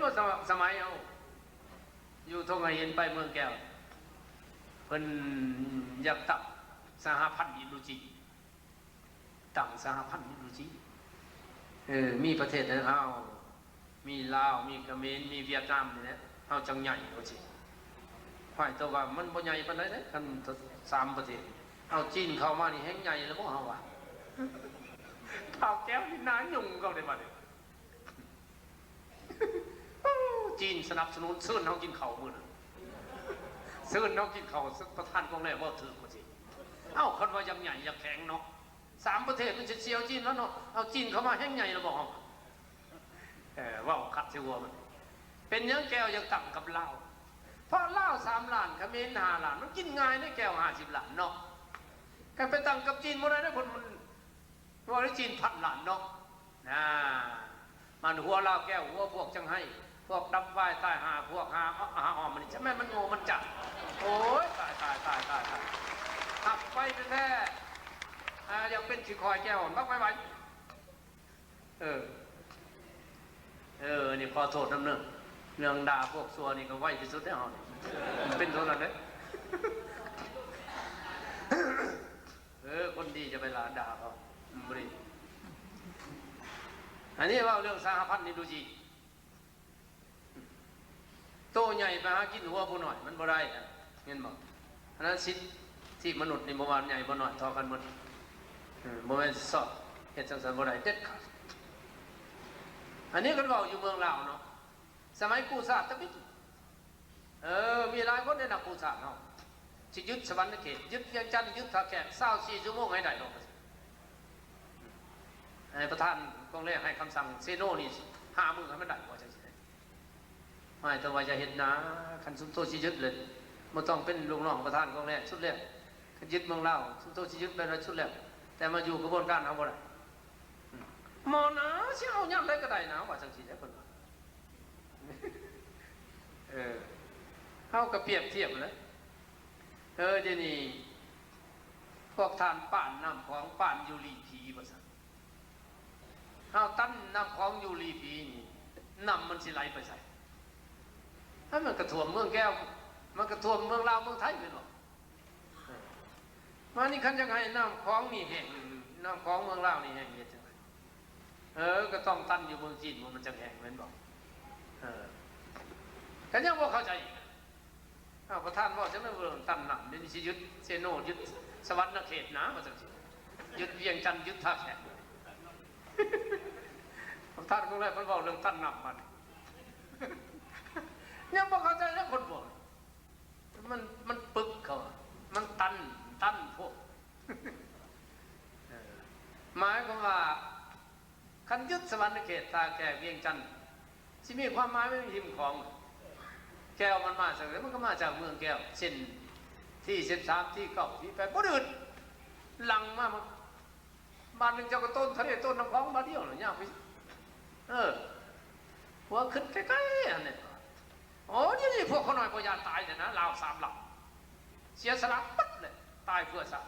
ສະ ສະໄໝເຮົາຢູ່ທົ່ງໄຫຫີນ ໄປເມືອງແກ້ວ ເພິ່ນຢາກຕັ້ງສະຫະພັນອິນດູຈີນ ຕັ້ງສະຫະພັນອິນດູຈີນ ເອີ ມີປະເທດໃດເຮົາ ມີລາວ ມີຂະເໝນ ມີຫວຽດນາມນີ້ແຫຼະ ເຮົາຈັ່ງໃຫຍ່ວ່າຊີ້. ຫ້ວຍ ແຕ່ວ່າມັນບໍ່ໃຫຍ່ປານໃດເດ້ ຄັນສາມປະເທດ ເອົາຈີນເຂົ້າມານີ້ແຮ່ງໃຫຍ່ແລ້ວບໍ່ ເຮົາວ່າ. ທ້າວແກ້ວນີ້ໜ້າຫຍຸ້ງເຂົາເດ້ບາດນີ້. ຈີນສະໜັບສະໜູນ ເຊີນເຮົາກິນເຂົ້າມື້ນັ້ນ ເຊີນເຮົາກິນເຂົ້າ ປະທານກອງແລເວົ້າຖືກວ່າຊີ້. ເອົ້າ ຄັນວ່າຢາກໃຫຍ່ຢາກແຂງເນາະ ສາມປະເທດມັນຊິສ່ຽວຈີນແລ້ວເນາະ ເອົາຈີນເຂົ້າມາແຮ່ງໃຫຍ່ແລ້ວບໍ່ເຮົາ. ເອີ ເວົ້າຄັກຊິຫົວມັນ. ເປັນຫຍັງແກ້ວຢາກຕັ້ງກັບລາວ? ເພາະລາວສາມລ້ານ ຂະເໝນຫ້າລ້ານ ມັນກິນງ່າຍເດ້ແກ້ວ ຫ້າສິບລ້ານເນາະ. ຄັນໄປຕັ້ງກັບຈີນບໍ່ໄດ້ເດ້ ເພິ່ນມັນ ເວົ້າໄດ້ຈີນພັນລ້ານເນາະ ນາ ມັນຫົວລາວແກ້ວ ຫົວພວກຈັ່ງໄຫ້ ພວກດັບວາຍຕາຍຫາ ພວກຫາ ຫາອ້ອມ ມັນຈະແມ່ນມັນໂງ່ມັນຈັກ. ໂອ້ຍ ຕາຍ ຕາຍ ຕາຍ ຕາຍ ຕາຍ ຮັກໄວ້ແທ້ໆ ອາ ຢາກເປັນຂີ້ຄວາຍແກ້ວ ບັກໄວໆ. ເອີ ເອີ ນີ້ຂໍໂທດນຳເນີ ເລື່ອງດ່າພວກຊົ່ວນີ້ກໍໄວທີ່ສຸດແລ້ວ ເຮົານີ້ ເປັນເທົ່ານັ້ນເດ້. ເອີ ຄົນດີຈະໄປລະດ່າເຂົາ ມັນບໍ່ດີ. ອັນນີ້ເວົ້າເລື່ອງສະຫະພັນອິນດູຈີນ ໂຕໃຫຍ່ໄປຫາກິນຫົວຜູ້ນ້ອຍ ມັນບໍ່ໄດ້ນະ ເຫັນບໍ່? ອັນນັ້ນສິດທິມະນຸດນີ້ ບໍ່ວ່າໃຫຍ່ບໍ່ນ້ອຍ ເທົ່າກັນໝົດ. ເອີ ບໍ່ແມ່ນຊອກເຮັດຈັ່ງຊັ້ນ ບໍ່ໄດ້ເດັດຂາດ. ອັນນີ້ເພິ່ນເວົ້າຢູ່ເມືອງລາວເນາະ ສະໄໝກູ້ຊາດຕະບິດ ເອີ ມີຫຼາຍຄົນໃນນັກກູ້ຊາດເຮົາ ຊິຍຶດສະຫວັນນະເຂດ ຍຶດວຽງຈັນ ຍຶດທ່າແຂກ ຊາວສີ່ຊົ່ວໂມງໃຫ້ໄດ້ເນາະ. ໃຫ້ປະທານກອງແລໃຫ້ຄຳສັ່ງເຊໂນນີ້ຫ້າມື້ໃຫ້ມັນໄດ້ ວ່າຈັ່ງຊີ້ເດ້. ຫ້ວຍ ແຕ່ວ່າຢ່າເຮັດນາ ຄັນຊຸມໂຕຊິຍຶດເລີຍ ບໍ່ຕ້ອງເປັນລູກນ້ອງປະທານກອງແລ ສຸດແລ້ວ. ຄັນຍຶດເມືອງລາວ ຊຸມໂຕຊິຍຶດແບບນັ້ນ ສຸດແລ້ວ. ແຕ່ມາຢູ່ຂະບວນການເຮົາບໍ່ໄດ້. ໝໍນາ ຊິເອົາຍາມໃດກໍໄດ້ນາ ວ່າຈັ່ງຊີ້ເດ້ ເພິ່ນວ່າ. ເອີ ເຮົາກໍປຽບທຽບແຫຼະ. ເອີ ດຽວນີ້ພວກທ່ານປ້ານນ້ຳຂອງ ປ້ານຢູ່ຫຼີ່ຜີ ວ່າຊັ້ນ. ເຮົາຕັນນ້ຳຂອງຢູ່ຫຼີ່ຜີນີ້ ນ້ຳມັນຊິໄຫຼໄປໃສ? ຖ້າມັນກະຖ້ວມເມືອງແກ້ວ ມັນກະຖ້ວມເມືອງລາວເມືອງໄທແມ່ນບໍ່? ມານີ້ຄັນຢາກໃຫ້ນ້ຳຂອງນີ້ແຫ້ງ ນ້ຳຂອງເມືອງລາວນີ້ແຫ້ງ ເຮັດຈັ່ງໃດ? ເອີ ກໍຕ້ອງຕັນຢູ່ເມືອງຈີນ ມັນຈັ່ງແຫ້ງແມ່ນບໍ່? ເອີ ກໍຍັງບໍ່ເຂົ້າໃຈອີກ. ອ້າວ ປະທານເວົ້າຈັ່ງນັ້ນ ເລື່ອງຕັນນ້ຳ ດຽວນີ້ຊິຍຶດເຊໂນ ຍຶດສະຫວັນນະເຂດນາ ວ່າຈັ່ງຊີ້ ຍຶດວຽງຈັນ ຍຶດທ່າແຂກ. ປະທານຄົນແລກເພິ່ນເວົ້າເລື່ອງຕັນນ້ຳ ບັດນີ້ ຍັງບໍ່ເຂົ້າໃຈເລີຍຄົນພວກນີ້. ມັນ ມັນປຶກເຂົາ ມັນຕັນ ຕັນພວກ ເອີ ໝາຍຄວາມວ່າ ຄັນຍຶດສະຫວັນນະເຂດ ທ່າແຂກ ວຽງຈັນ ຊິມີຄວາມໝາຍໄວ້ທີ່ຮິມຂອງ. ແກ້ວມັນມາຈາກໃສ? ມັນກໍມາຈາກເມືອງແກ້ວ ເສັ້ນທີສິບສາມ ທີເກົ້າ ທີແປດ ບໍ່ໄດ້ອື່ນ ຫຼັ່ງມາ ບາດໜຶ່ງເຈົ້າກໍຕົ້ນທະເລ ຕົ້ນນ້ຳຂອງບາດດຽວລະຍາວໄປ. ເອີ ຫົວຂຶ້ນໄກໆ ຫັ້ນແຫຼະ. ໂອ້ ດຽວນີ້ພວກຂ້ານ້ອຍບໍ່ຢ້ານຕາຍແທ້ນະ ລາວສາມລຳ ເສຍສະຫຼະໝົດເລີຍ ຕາຍເພື່ອຊາດ.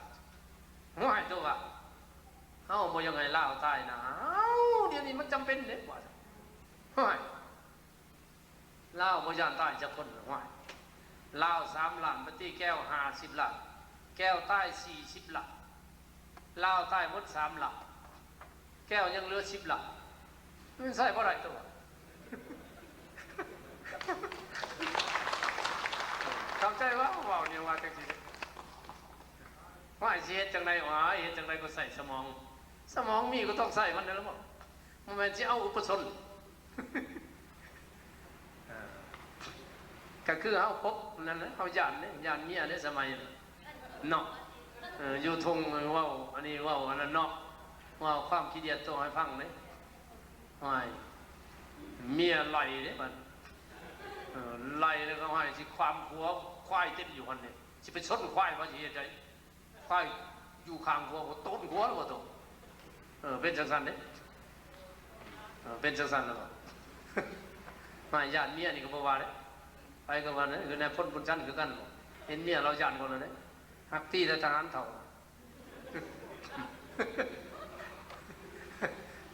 ໂອ້ຍ ໂຕວ່າ ເຮົາບໍ່ຢາກໃຫ້ລາວຕາຍນະ ເອົ້າ ດຽວນີ້ມັນຈຳເປັນເດ້ ວ່າ. ໂອ້ຍ ລາວບໍ່ຢ້ານຕາຍຈັກຄົນ ຫ້ວຍ ລາວສາມລ້ານ ປະຕິແກ້ວຫ້າສິບລ້ານ ແກ້ວຕາຍສີ່ສິບລ້ານ ລາວຕາຍໝົດສາມລ້ານ ແກ້ວຍັງເຫຼືອສິບລ້ານ ມັນໃຊ້ບໍ່ໄດ້ຕົວະ. ເຂົ້າໃຈວ່າເວົ້າແນວວ່າຈັ່ງຊີ້ ວ່າຊິເຮັດຈັ່ງໃດ ວ່າເຮັດຈັ່ງໃດກໍໃຊ້ສະໝອງ ສະໝອງມີກໍຕ້ອງໃຊ້ມັນນັ້ນແຫຼະ ບໍ່ ບໍ່ແມ່ນຊິເອົາອຸປະຊົນ. ເອີ ກໍຄືເຮົາຄົບນັ້ນແຫຼະ ເຮົາຢ້ານເດ້ ຢ້ານເມຍເດ້ ສະໄໝນັ້ນເນາະ. ເອີ ຢູ່ທົ່ງເວົ້າອັນນີ້ເວົ້າອັນນັ້ນເນາະ ເວົ້າຄວາມຂີ້ດຽດໂຕໃຫ້ຟັງເດ້. ໂອ້ຍ ເມຍໄລ່ເດ້ບັດ ເອີ ໄລ່ແລ້ວກໍໃຫ້ຊິຂວາມຂົວ ຄວາຍເຕັມຢູ່ຫັ້ນເດ້ ຊິໄປຊົນຄວາຍວ່າຊິເຮັດໃດ? ຄວາຍຢູ່ຂ້າງຂົວ ໂຕນຂົວແລ້ວບໍ່ໂຕ. ເອີ ເປັນຈັ່ງຊັ້ນເດ້ ເອີ ເປັນຈັ່ງຊັ້ນແລ້ວບໍ່? ມາຢ້ານເມຍນີ້ກໍບໍ່ວ່າເດ້ ໃຜກໍວ່າເດ້ ຄືນາຍພົນບຸນຈັນຄືກັນ ເຫັນເມຍລາວຢ້ານກ່ອນແລ້ວເດ້ ຮັກຕີແຕ່ທະຫານເຖົ້າ.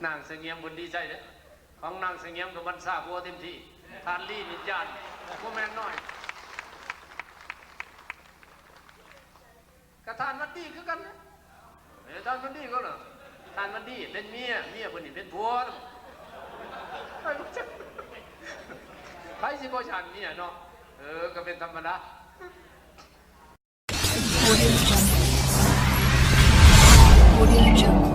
ນາງສະຫງຽມເພິ່ນດີໃຈເດ້ ຂອງນາງສະຫງຽມກໍບັນຊາຜົວເຕັມທີ່ ທ່ານລີ ນິດຍານ ບໍ່ແມ່ນນ້ອຍ. ກະທ່ານວັນດີຄືກັນນະ. ເອີ ທ່ານວັນດີກໍລະ ທ່ານວັນດີເປັນເມຍ ເມຍເພິ່ນນີ້ເປັນຜົວ. ໃຜຊິບໍ່ຊັງເມຍເນາະ. ເອີ ກະເປັນທຳມະດາ. Audio Jungle. Audio Jungle.